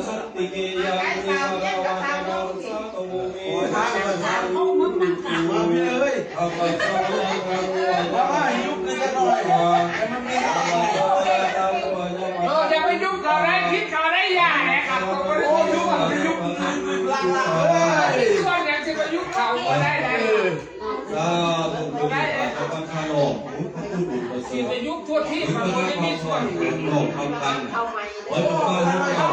ສັນຕິເກ ຍານິ ມາລາວະ ທານັງ ສາທະໂວ ເມ ໂອ້ຍ ມາເລີຍ ເອົາໄປ ມາ ມາ ຫິວກັນຈັກໜ້ອຍ ໃຫ້ມັນມີ ເອີ ຢ່າໄປຍຸບເຂົາໄດ້ ຜິດເຂົາໄດ້ ຢ່າແຫຼະ ຄັບ ໂອ້ຍ ຍຸບ ຍຸບ ຍຸບ ລັກ ລັກ ເອີຍ ສ່ວນຫຍັງຊິໄປຍຸບເຂົາ ບໍ່ໄດ້ໃດ ສາທຸ ບຸນບາບ ປະທານອອກ ບຸນຄຸນບຸນປະເສີດ ຊິໄປຍຸບທົ່ວທີບ ມັນບໍ່ໄດ້ມີສ່ວນ ນ້ອງທຳກັນ ເອົາໄມ້ເດີ ເອົາ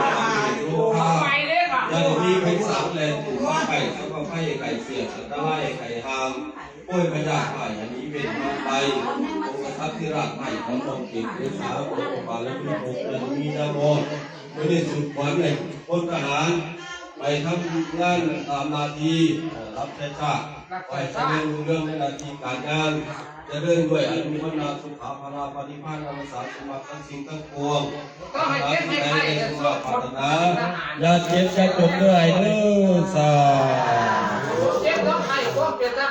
ໄມ້ເດີ ຢ່າໄດ້ມີໄພສາດແລ່ນ ໄພສັບພະໄພ ໄພເສຍ ອັນຕະລາຍ ໄພຫ່າງ ໂອ້ຍ ພະຍາດ ໄພອັນນີ້ເປັນໄພ ອົງກະສັດທີ່ຮັກ ໄພຂອງນ້ອງເກດ ເດຊາ ຂອງບາລະມີ ອົງກະສັດມີນາມອນ ມື້ນີ້ສືບຂວັນໃຫ້ພົນທະຫານ ໄປທຳງານຕາມໜ້າທີ່ ເອີ ຮັບໃຊ້ຊາດ ຂໍໃຫ້ຈະເລີນຮຸ່ງເຮືອງໃນໜ້າທີ່ການງານ ຈະເລີນດ້ວຍອາຍຸ ວັນນະ ສຸຂະ ພະລະ ປະນິບພານ ອະມະຕະ ສົມບັດທັງສິ່ງທັງປວງ ປາຖະໜາສິ່ງໃດໃນສົມປາຖະໜາ ຢ່າເຈັບຢ່າຈົນເດີ້ອ້າຍເດີ້ ສາທຸ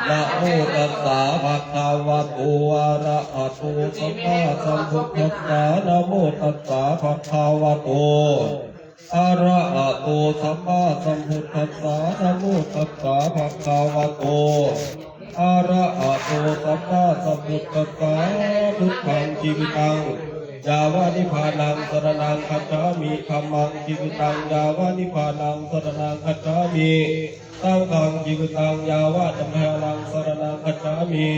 ນະໂມຕັດສະ ພະຄະວະໂຕ ອະລະຫະໂຕ ສຳມາສຳພຸດທັດສະ ນະໂມຕັດສະ ພະຄະວະໂຕ ອະລະຫະໂຕ ສຳມາສຳພຸດທັດສະ ນະໂມຕັດສະ ພະຄະວະໂຕ ອະລະຫະໂຕ ສຳມາສຳພຸດທັດສະ ພຸດທັງ ຈີວິຕັງ ຍາວະນິບພານັງ ສະລະນັງ ຄັດສາມິ ທຳມັງ ຈີວິຕັງ ຍາວະນິບພານັງ ສະລະນັງ ຄັດສາມິ ສັງຄັງ ຈີວິຕັງ ຍາວະນິບພານັງ ສະລະນັງ ຄັດສາມິ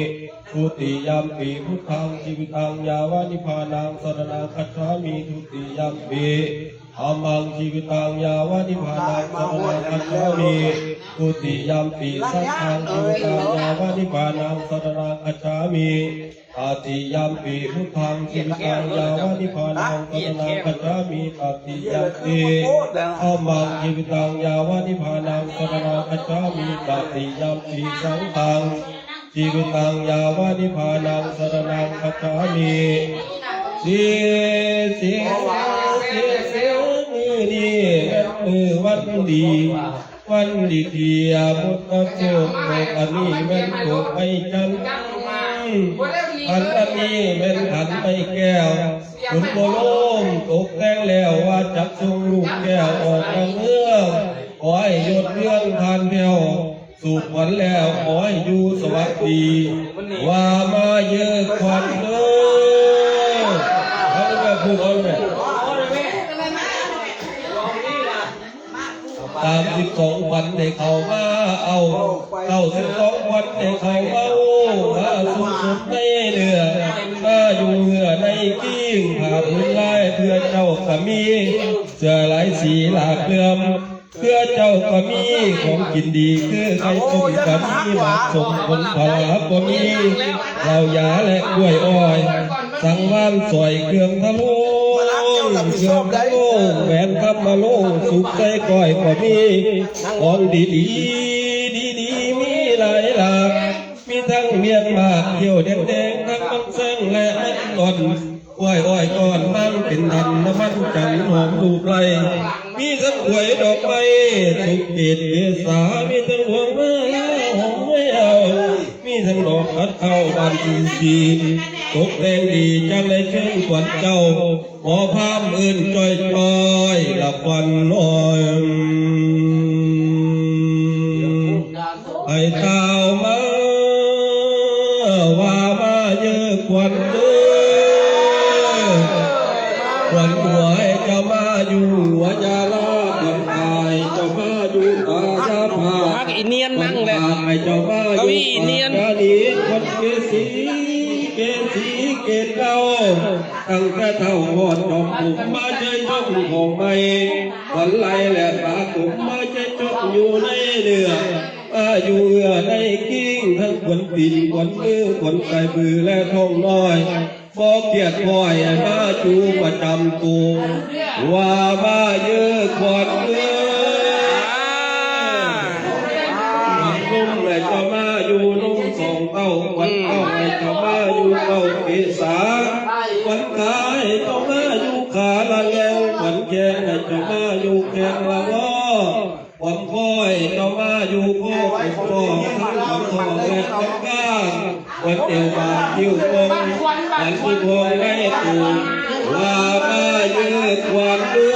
ທຸຕິຍຳປີ ພຸດທັງ ຈີວິຕັງ ຍາວະນິບພານັງ ສະລະນັງ ຄັດສາມິ ທຸຕິຍຳປີ ທຳມັງ ຈີວິຕັງ ຍາວະນິບພານັງ ສະລະນັງ ຄັດສາມິ ທຸຕິຍຳປີ ສັງຄັງ ຈີວິຕັງ ຍາວະນິບພານັງ ສະລະນັງ ຄັດສາມິ ຕະຕິຍຳປີ ພຸດທັງ ຈີວິຕັງ ຍາວະນິບພານັງ ສະລະນັງ ຄັດສາມິ ຕະຕິຍຳປີ ທຳມັງ ຈີວິຕັງ ຍາວະນິບພານັງ ສະລະນັງ ຄັດສາມິ ຕະຕິຍຳປີ ສັງຄັງ ຈີວິຕັງ ຍາວະນິບພານັງ ສະລະນັງ ຄັດສາມິ ສິ ສິ ສິ ມື້ນີ້ແມ່ນມື້ວັນດີ ວັນດີທີ່ອາບຸດຕະໂຊກ ໂຊກອັນນີ້ແມ່ນໂຊກໄມ້ຈັນ ອັນ ອັນນີ້ແມ່ນຂັນໄມ້ແກ້ວ ບຸນບໍ່ລົມຕົກແຕ່ງແລ້ວ ວ່າຈັກສົ່ງລູກແກ້ວອອກນຳເມືອງ ຂໍໃຫ້ຍົດເຮືອນຜ່ານແພ້ວ ສູ່ຂວັນແລ້ວຂໍໃຫ້ຢູ່ສະຫວັດດີ ວ່າມາເຢີຂວັນເດີ ເອົາແມ່ ເອົາແມ່ ສາມສິບສອງຂວັນໄດ້ເຂົ້າມາເອົາ ເກົ້າສິບສອງຂວັນໄດ້ເຂົ້າມາໂອ້ ມາສຸກສົມໃນເນື້ອ ມາຢູ່ເຫື່ອໃນກິ່ງ ຜ້າພື້ນລາຍເພື່ອເຈົ້າກະມີ ເສື້ອລາຍສີຫຼາກເຫຼື່ອມ ເພື່ອເຈົ້າກໍມີ ຂອງກິນດີຄືໄຂ່ຕົ້ມກໍມີ ໝາກສົ້ມຜົນຜະລາກໍມີ ເຫຼົ້າຢາແລະກ້ວຍອ້ອຍ ສັງວານສອຍເຄື່ອງທະໂລງ ເຄື່ອງທະໂລງ ແຫວນຄຳມະໂລງ ສຸກໃສ່ກ້ອຍກໍມີ ຂອງດີໆ ດີໆ ມີຫຼາຍຫຼາກ ມີທັງໝຽນໝາກ ຂຽວແດງໆ ທັງມັນແຊງ ແລະມັນອ່ອນ ກ້ວຍອ້ອຍກ້ອນມັນເປັນດຳ ນ້ຳມັນຈັນຫອມຮູບໄລ່ ມີທັງກລ້ວຍດອກໄມ້ ສຸເກດເກສາ ມີທັງດວງມາລາຫອມແວວ ມີທັງດອກຂັດເຄົ້າບານອິນຊີ ຕົກແຕ່ງດີ ຈັ່ງໄດ້ເຊີນຂວັນເຈົ້າ ໝໍພາມເອີ້ນຈ່ອຍໆ ລະຂວັນນ້ອຍ ໃຫ້ກ່າວມາ ວ່າມາເຢີຂວັນເດີ ຂວັນຫົວໃຫ້ເຈົ້າມາຢູ່ຫົວຢາລາ ຂວັນຕາໃຫ້ເຈົ້າມາຢູ່ຕາຢາຜາ ພັກອີນຽນນັ່ງແຫຼະ ຂວັນຕາໃຫ້ເຈົ້າມາຢູ່ປາກການີ ຂວັນເກສີ ເກສີເກດເກົ່າ ຕັ້ງແຕ່ເຖົ້າຮອດຈອມປຸມ ມາໃຊ້ຊົມຂອງໃໝ່ ຂວັນໄຫຼແລະປາກົມ ມາໃຊ້ຊົມຢູ່ໃນເນື້ອ ມາຢູ່ເຫື່ອໃນກິ່ງ ທັງຂວັນຕີນ ຂວັນມື ຂວັນກາຍມື ແລະທ້ອງນ້ອຍ ບໍ່ກຽດຄ້ອຍ ມາຢູ່ປະຈຳໂຕ ວ່າມາເຢີຂວັນເດີ ຂວັນໜຸ່ມໃຫ້ເຈົ້າມາຢູ່ໜຸ່ມສອງເຕົ້າ ຂວັນເຕົ້າໃຫ້ເຈົ້າມາຢູ່ເຕົ້າເກສາ ຂວັນຂາໃຫ້ເຈົ້າມາຢູ່ຂາລະແລງ ຂວັນແຂ້ງໃຫ້ເຈົ້າມາຢູ່ແຂ້ງລະວໍ ຂວັນຄໍໃຫ້ເຈົ້າມາຢູ່ຄໍ ຂວັນຄໍທັງຂວັນທ້ອງແລະຂວັນກາງ ຂວັນແອວບາງຄິ້ວໂກ່ງ ຂວັນທີ່ພອງໃນໂຕ ວ່າມາເຢີຂວັນເດີ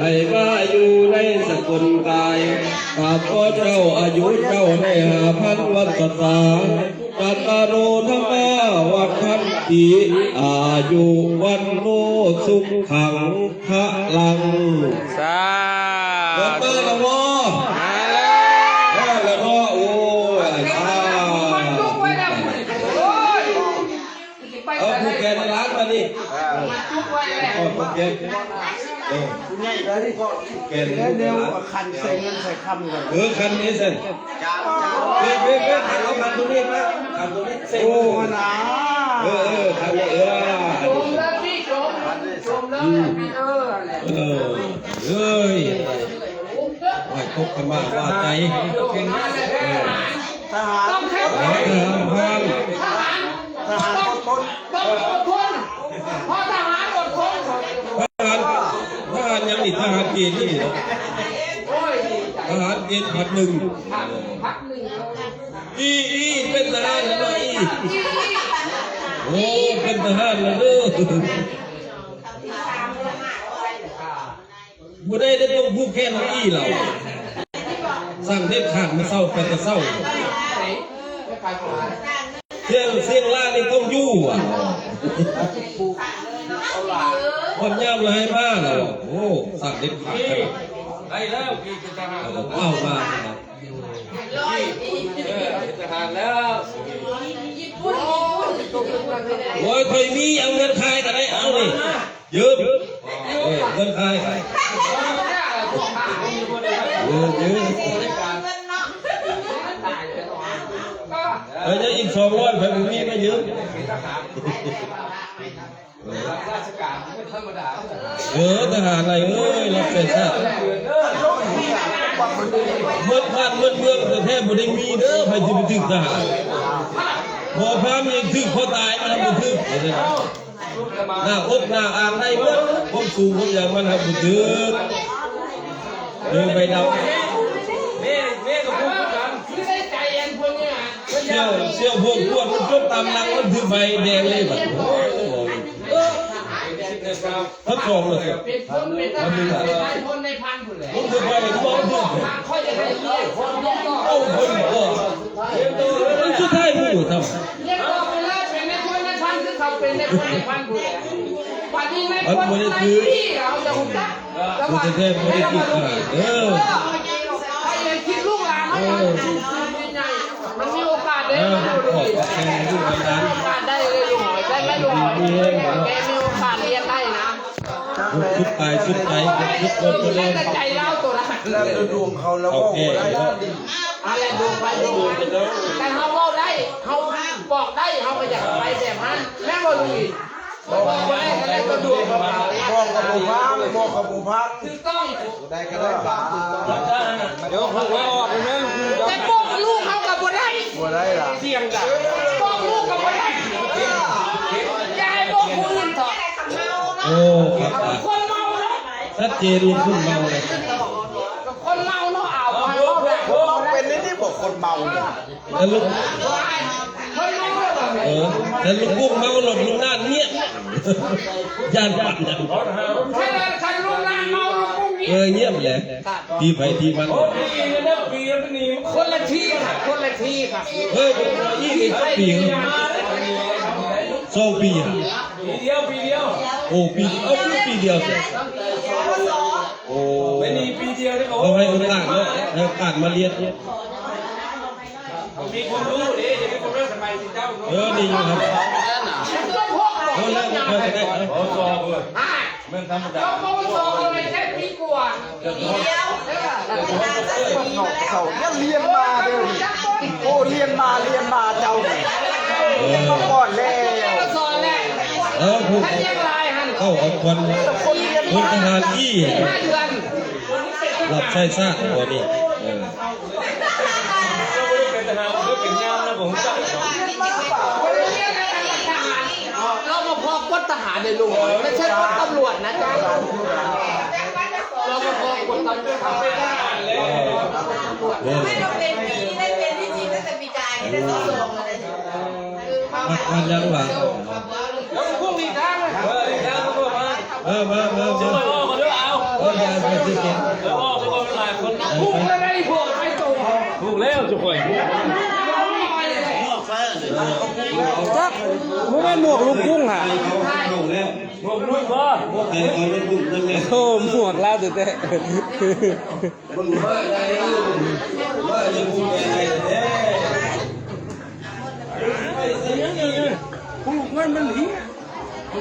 ໃຫ້ມາຢູ່ໃນສະກຸນກາຍ ຂ້າພະເຈົ້າອາຍຸເຈົ້າໄດ້ຫ້າພັນວັດສະສາ ຈັດຕະໂລທຳມາວັດທັນຕິ ອາຍຸວັນໂນສຸຂັງພະລັງ ສາທຸ ມາແລ້ວບໍ່? ມາແລ້ວ ມາແລ້ວເນາະ ໂອ້ຍ ສາທຸ ເອົາ ຜູກແຂນໃຫ້ຫຼານບາດນີ້ ເອີ ຜູກແຂນ ເອີ ຜູ້ໃຫຍ່ກໍຜູກແຂນໃຫ້ຫຼານ ແນວຄັນໃສ່ເງິນໃສ່ຄຳກັນ ເອີ ຄັນນີ້ຊັ້ນ ເອີ ເອີ ເອີ ຄັນ ເອົາຄັນຕົວນີ້ມາ ຄັນຕົວນີ້ ໂອ້ ນາ ເອີ ເອີ ຄັນນີ້ ເອີ ຊົມເລີຍພີ່ ຊົມ ຊົມເລີຍ ເອີ ເອີ ເອີຍ ໂອ້ຍ ຕົກຂະມາວ່າໃຈ ເອີ ທະຫານ ເອີ ທະຫານ ທະຫານ ທະຫານ ຕ້ອງ ຕ້ອງອົດທົນ ຕ້ອງອົດທົນ ເພາະທະຫານອົດທົນ ທະຫານ ທະຫານຫຍັງນີ້ ທະຫານເກນນີ້ເນາະ ໂອ້ຍ ທະຫານເກນພັກໜຶ່ງ ພັກໜຶ່ງ ອີ່ ອີ່ ເປັນທະຫານແລ້ວເນາະ ອີ່ ໂອ້ ເປັນທະຫານແລ້ວເດີ. ບໍ່ໄດ້ ໄດ້ຕ້ອງຜູກແຂນໃຫ້ອີ່ລາວ ສັ່ງເດັດຂາດ ມື້ເຊົ້າໄປແຕ່ເຊົ້າ ສຽງ ສຽງຫຼ້ານີ້ຕ້ອງຢູ່ຫວາ ຮອດຍາມລະໃຫ້ມາລະ ໂອ້ ສັ່ງເດັດຂາດ ໄດ້ແລ້ວ ເອົາມາ ເອີ ເປັນທະຫານແລ້ວ ໂອ້ຍ ຂ້ອຍມີ ເອົາເງິນຂາຍກໍໄດ້ ເອົານີ້ ຢືມ ເອີ ເງິນຂາຍ ເອີ ຢືມ ເອີ ຍັງອີກສອງຮ້ອຍ ຂ້ອຍບໍ່ມີ ມາຢືມ ເອີ ທະຫານໄດ້ເອີຍ ຮັບໃຊ້ຊາດ ເບິດບ້ານເບິດເມືອງແທ້ໆ ບໍ່ໄດ້ມີເດີ ໃຜຊິໄປຖືກທະຫານ ບໍ່ພາມຍັງຖືກພໍຕາຍ ມັນບໍ່ຖືກ ໜ້າອົກໜ້າອາງໄດ້ໝົດ ຄວາມສູງຄວາມຫຍັງມັນຫາກບໍ່ຖືກ ເດີໃບດຳ ແມ່ ແມ່ກໍຜູ້ຄືກັນ ຄືໃນໃຈອັນພວກນີ້ນະ ສ່ຽວ ສ່ຽວພວກກວດມັນຈົບຕາມຫຼັງ ມັນຖືກໃບແດງເລີຍບັດ ໂອ້ຍ ທັບສອງເລີຍ ເປັນຄົນເປັນທະຫານ ເປັນນາຍພົນນາຍພັນພຸ້ນແຫຼະ ມັນຖືກໃບ ມັນຖືກ ຂ້ອຍຈະໄດ້ເມຍຄົນນີ້ກໍ ເອົາຄົນບໍ່ ມັນສຸດທ້າຍໝູ່ທຳ ຮຽນຕໍ່ໄປເລີຍ ເປັນນາຍພົນນາຍພັນຄືເຂົາເປັນນາຍພົນນາຍພັນພຸ້ນແຫຼະ ບັດນີ້ນາຍພົນນາຍປີເຮົາຈະຮູ້ຈັກ ແຕ່ວ່າ ແທ້ໆ ບໍ່ໄດ້ຄິດຂະໜາດເດີ ໃຜເຫັນຄິດລູກຫຼານເຮົາ ເອີ ມັນມີໂອກາດເດ້ ເອີ ມັນຢູ່ດີ ມີໂອກາດໄດ້ເລີຍ ໄດ້ໄໝລູກ ແກມີໂອກາດຮຽນໄດ້ນະ ສຸດປາຍ ສຸດໄປ ສຸດຕົ້ນ ສຸດແດນ ໃນໃຈລາວໂຕນັ້ນ ແລ້ວແຕ່ດວງເຂົາ ລາວເວົ້າບໍ່ໄດ້ ອັນແຫຼະ ດວງໃຜດວງມັນ ແຕ່ເຮົາເວົ້າໄດ້ ເຮົາບອກໄດ້ ເຮົາກໍຢາກໄປແບບນັ້ນ ແມ່ນບໍ່ລຸງອີກ ບອກກໍບໍ່ຟັງ ບອກກໍບໍ່ຟັງ ຖືກຕ້ອງ ໄດ້ກໍໄດ້ບາດ ດຽວເຂົາອອກໃຫ້ແມ່ນ ແຕ່ບອກລູກເຮົາກໍບໍ່ໄດ້ ບໍ່ໄດ້ລະ ສຽງດັງ ບອກລູກກໍບໍ່ໄດ້ ຢ່າໃຫ້ບອກຜູ້ອື່ນເຖາະ ໂອ້ ຄັບ ຄົນເມົາເນາະ ຊັດເຈນ ລູກຄຸນເມົາເລີຍ ຄົນເມົາເນາະ ເອົາ ເປັນນີ້ບໍ່ ຄົນເມົານີ້ ແຕ່ລູກ ເອີ ແຕ່ລູກກຸ້ງເມົາລົດ ລູກນານງຽບ ຢ້ານປານນັ້ນ ຄັນ ຄັນລູກນານເມົາ ລູກກຸ້ງງຽບ ເອີ ງຽບແຫຼະ ທີໃຜທີມັນ ຄົນລະທີຄັບ ຄົນລະທີຄັບ ເອີ ອີ່ນີ້ຈັກປີ ສອງປີ ປີດຽວ ປີດຽວ ໂອ້ ປີ ເອົາ ປີດຽວ ໂອ້ ປີດຽວ ເອົາໃຫ້ໂອກາດເນາະ ໃຫ້ໂອກາດມາຮຽນ ມີຄວາມຮູ້ເດ້ ຈະມີຄວາມຮູ້ສະໄໝຊິເຈົ້າ ເອີ ດີຢູ່ຄັບ ເອີ ໄດ້ ໄດ້ ໄດ້ ປວສ ເອີ ແມ່ນທຳມະດາ ປວສ ເອີ ໄດ້ແຄ່ປີກວ່າ ເຂົາຍັງຮຽນມາເດ້ ໂອ້ ຮຽນມາ ຮຽນມາເຈົ້ານີ້ ຮຽນມາກ່ອນແລ້ວ ເອີ ຜູ້ ເອີ ເອົາຂວັນ ຄົນຮຽນ ພົນທະຫານອີ່ ຮັບໃຊ້ຊາດບໍ່ນີ້ ເອີ ເປັນທະຫານ ເປັນຍາມແລ້ວບໍ່ຮູ້ຈັກເນາະ ລອປະພ ກົດທະຫານເດ້ລູກ ໄມ່ໃຊ່ກົດຕຳຫຼວດນະ ລອປະພ ກົດຕຳຫຼວດ ເປັນທະຫານແລ້ວ ແມ່ນ ໄດ້ເປັນປີ ໄດ້ເປັນທີ່ຈິງຕັ້ງແຕ່ປີກາຍນີ້ ໄດ້ສອງ ພັກ ພັກຫຍັງຫວາ ເອີ ມາ ມາ ມາ ເອີ ເອົາ ເອົາ ເອົາ ຖືກແລ້ວຈຸຂ້ອຍ ຈັກ ບໍ່ແມ່ນໝວກລຸງກຸ້ງຫາ ໝວກລຸງບໍ່ ໂອ້ ໝວກລາວແທ້ໆ.